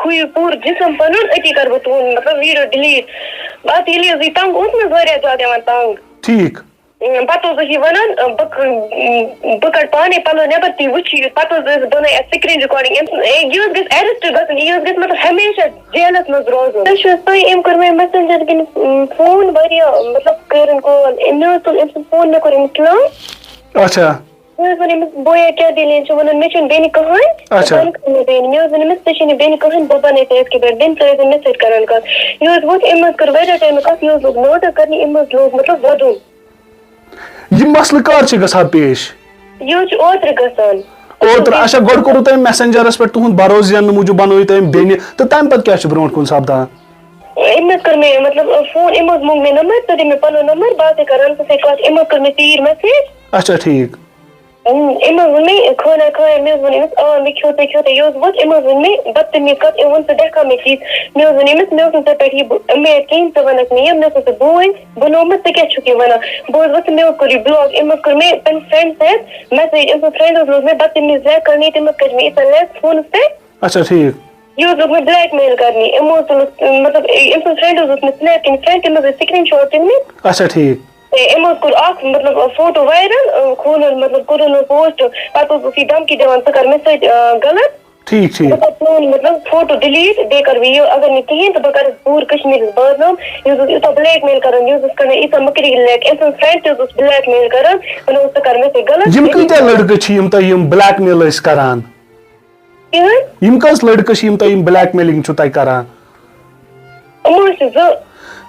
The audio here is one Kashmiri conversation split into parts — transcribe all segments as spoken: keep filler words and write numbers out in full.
کُے پوٗرٕ جسم پنُن، أتی کرٕ بہٕ تُہُنٛد مطلب ویٖڈیو ڈِلیٖٹ۔ پتہٕ ییٚلہِ حظ یہِ تنٛگ اوس نہ حظ واریاہ زیادٕ یِوان تنٛگ۔ ٹھیٖک۔ اۭں، پتہٕ اوس یہِ ونان، اۭں، بہٕ ک-، اۭں، بہٕ کڑٕ پانے پلو نٮ۪بر، تُہۍ وٕچھِو یہِ۔ پتہٕ حظ ٲسۍ بنٲے اَتھ سکرین ریکارڈنگ۔ أمۍ سٕنٛز، اے، یہِ حظ گژھِ ایرسٹ گژھُن، یہِ حظ گژھِ مطلب ہمیشہ جیلس منٛز روزُن۔ تۄہہِ چھُو حظ پَے، أمۍ کوٚر مےٚ میسنجر کِنۍ، اۭں، فون واریاہ، مطلب کٔرٕن کال۔ أمۍ، مےٚ حظ تُل أمۍ سُنٛد فون، مےٚ کوٚر أمِس کلام۔ اچھا۔ مےٚ حظ ووٚن أمِس، بویا کیٛاہ دٔلیٖل چھِ؟ ووٚنُن، مےٚ چھُنہٕ بیٚنہِ کٕہٕنۍ۔ اچھا۔ بہٕ کَرٕ نہٕ بیٚنہِ۔ مےٚ حظ ووٚن أمِس، ژےٚ چھے نہٕ بیٚنہِ کٕہٕنۍ، بہٕ بَنَے ژےٚ أزکہِ پٮ۪ٹھ بیٚنہِ، ژٕ ٲسۍ زِ مےٚ سۭتۍ کَران کَتھ۔ یہِ حظ ووٚتھ، أمۍ حظ کٔر واریاہ ٹایمہٕ کَتھ، یہِ حظ لوٚگ نوٹَس کَرنہِ، أمۍ حظ لوٚگ مطلب وَدُن۔ یہِ مسلہٕ کر چھِ گژھان پیش؟ یہِ حظ چھُ اوترٕ گژھان۔ اوترٕ، اچھا، گۄڈٕ کوٚروٕ تۄہہِ میسنجرس پٮ۪ٹھ تُہُنٛد بھروسہٕ زیننہٕ موٗجوٗب بنٲوِو تۄہہِ أمۍ بیٚنہِ، تہٕ تَمہِ پتہٕ کیٛاہ چھُ برونٛٹھ کُن سپدان؟ أمۍ حظ کٔر مےٚ، مطلب، فون، أمۍ حظ موٚنگ مےٚ نمبر، ژٕ دِ مےٚ پنُن نمبر، بہٕ آسے کران ژےٚ سۭتۍ کتھ۔ أمۍ حظ کٔر مےٚ ژیٖرۍ میسیج۔ اچھا، ٹھیٖک۔ أمۍ، أمۍ حظ ووٚن مےٚ، "خانہ خانہ"، مےٚ حظ ووٚن أمِس، "آ، مےٚ کھیوٚو، ژےٚ کھیوٚو، ژےٚ"۔ یہِ اوس ووٚتھ، أمۍ حظ ووٚن مےٚ، بَدتٔمیٖز کَتھ، أمۍ ووٚن، "ژٕ بیٚہکھا مےٚ کِتھ؟" مےٚ حظ ووٚن أمِس، "مےٚ اوس نہٕ ژےٚ پٮ۪ٹھ یہِ بُ-، اُمید کِہیٖنۍ، ژٕ وَنَکھ مےٚ یہِ، مےٚ اوس نہٕ ژٕ بوے بنومُت، ژٕ کیٛاہ چھُکھ یہِ وَنان؟" بہٕ حظ ووٚتھُس، مےٚ حظ کوٚر یہِ بلاک، أمۍ حظ کوٚر مےٚ پنٛنہِ فرٛٮ۪نٛڈ سۭتۍ میسیج، أمۍ سٕنٛز فرٛٮ۪نٛڈ حظ لوگ مےٚ بَدتٔمیٖز زیادٕ کَرنہِ، تٔمۍ حظ کٔر مےٚ ییٖژاہ لَژھ فونَس پٮ۪ٹھ۔ اچھا، ٹھیٖک۔ یہِ اوس لوٚگمُت بلیک میل کَرنہِ، أمۍ اوس تُلمُت، مطلب، أمۍ سٕنٛز فرٛٮ۪نٛڈ حظ اوس مےٚ سنیپ کِنۍ فرٛٮ۪نٛڈ، تٔمۍ حظ ٲسۍ سِکریٖن شاٹ تُلمٕتۍ۔ اچھا، ٹھیٖک۔ تہٕ أمۍ حظ کوٚر اکھ، مطلب، فوٹو وایرل، اۭں، کھولُن، مطلب، کوٚرُن حظ پوسٹ۔ پتہٕ حظ اوس یہِ دھمکی دِوان، "ژٕ کر مےٚ سۭتۍ، اۭں، غلط۔" ٹھیٖک، ٹھیٖک۔ مطلب، چون، مطلب، فوٹو ڈِلیٖٹ، بیٚیہِ کر بہٕ یہِ، اگر نہٕ کِہیٖنۍ تہٕ بہٕ کرٕ پوٗرٕ کشمیٖرس بدنام۔ یہِ حظ اوس یوٗتاہ بلیک میل کران، یہِ حظ اوس کران ییٖژاہ مٔکری لیک، أمۍ سٕنٛز فرٛٮ۪نٛڈ تہِ حظ اوس بلیک میل کران، وَنان اوس، "ژٕ کر مےٚ سۭتۍ غلط۔" یِم کۭتیٛاہ لڑکہٕ چھِ یِم تۄہہِ یِم بلیک میل ٲسۍ کران؟ کِہیٖنۍ۔ یِم کٔژ لڑکہٕ چھِ یِم تۄہہِ یِم بلیک میلِنگ چھِو تۄہہِ کران؟ یِم حظ چھِ زٕ۔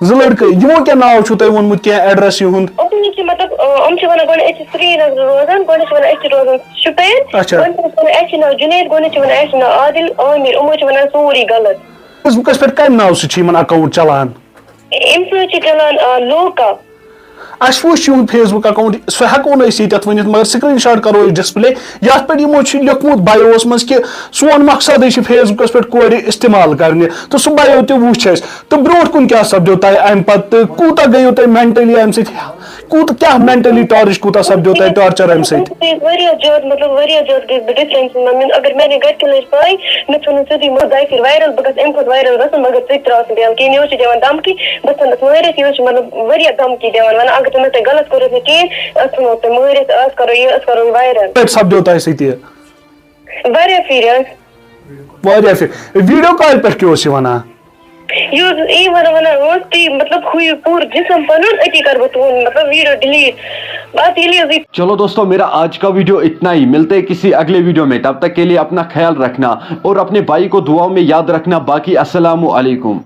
زٕ لڑکہٕ۔ یِمو کیٛاہ ناو چھُو تۄہہِ ووٚنمُت، کینٛہہ ایڈریس یِہُنٛد؟ یِم چھِ مطلب، آ، یِم چھِ وَنان گۄڈٕ أسۍ چھِ سرینگرٕ روزان، گۄڈٕ چھِ وَنان أسۍ چھِ روزان شُپین، اچھا۔ گۄڈٕ چھِ وَنان أسۍ چھِ ناو جُنید، گۄڈٕ چھِ وَنان أسۍ چھِ ناو عادل عامر، یِمو چھِ وَنان سورُے غلط۔ فیس بُکَس پٮ۪ٹھ کَمہِ ناوٕ سۭتۍ چھِ یِمَن اکاؤنٹ چلان؟ أمۍ سۭتۍ چھِ چلان، آ، لوکا۔ اَسہِ وٕچھ یِہُنٛد فیس بُک اکاؤنٹ، سُہ ہٮ۪کو نہٕ أسۍ ییٚتٮ۪تھ ؤنِتھ، مگر سکرین شاٹ کرو أسۍ ڈسپلے، یتھ پٮ۪ٹھ یِمو چھُ لیوٚکھمُت بایوس منٛز کہِ سون مقصدٕے چھُ فیس بُکس پٮ۪ٹھ کورِ استعمال کرنہِ، تہٕ سُہ بایو تہِ وٕچھ اَسہِ۔ تہٕ برونٛٹھ کُن کیٛاہ سپدیو تۄہہِ اَمہِ پتہٕ، تہٕ کوٗتاہ گٔیو تۄہہِ مینٹلی اَمہِ سۭتۍ، کوٗتاہ، کیٛاہ مینٹلی ٹارٕچ، کوٗتاہ سپدیو تۄہہِ ٹارچر اَمہِ سۭتۍ؟ گٔیَس واریاہ زیادٕ، مطلب، واریاہ زیادٕ گٔیَس بہٕ ڈفرنس منٛز۔ مےٚ، اگر میانہِ گرِکٮ۪ن لٔج پاے، مےٚ ژھٕنُن سیوٚدُے مٔہ دَے پھِرِ وایرل، بہٕ گژھٕ اَمہِ کھۄتہٕ وایرل گژھُن، مگر ژٕ تہِ ترٛاو ژٕ بیٚیہِ کینٛہہ۔ یہِ حظ چھِ دِوان دھمکی، بہٕ ژھٕنَس مٲرِتھ، یہِ حظ چھِ مطلب واریاہ دھمکی دِوان، وَنان، "اگر ژٕ مےٚ سۭتۍ غلط کوٚرُتھ نہٕ کِہیٖنۍ، أسۍ ژھٕنو ژٕ مٲرِتھ، أسۍ کَرو یہِ، أسۍ کَرو یہِ وایرل۔" کَتہِ سَپدیو تۄہہِ سۭتۍ یہِ؟ واریاہ پھِرِ حظ۔ واریاہ پھِرِ۔ ویٖڈیو کالہِ پٮ۪ٹھ کیٛاہ اوس یہِ وَنان؟ یہِ اوس یی وَنان، وَنان اوس، "تُہۍ مطلب ہُہ یہِ پوٗرٕ جسم پَنُن، أتی کَرٕ بہٕ تُہُنٛد مطلب ویٖڈیو ڈِلیٖٹ۔" بَس ییٚلہِ حظ یہِ چلو दोस्तों, मेरा आज का वीडियो इतना ही। मिलते हैं किसी अगले वीडियो में, तब तक के लिए अपना ख्याल रखना और अपने भाई को दुआओं में याद रखना। बाकी अस्सलामु अलैकुम।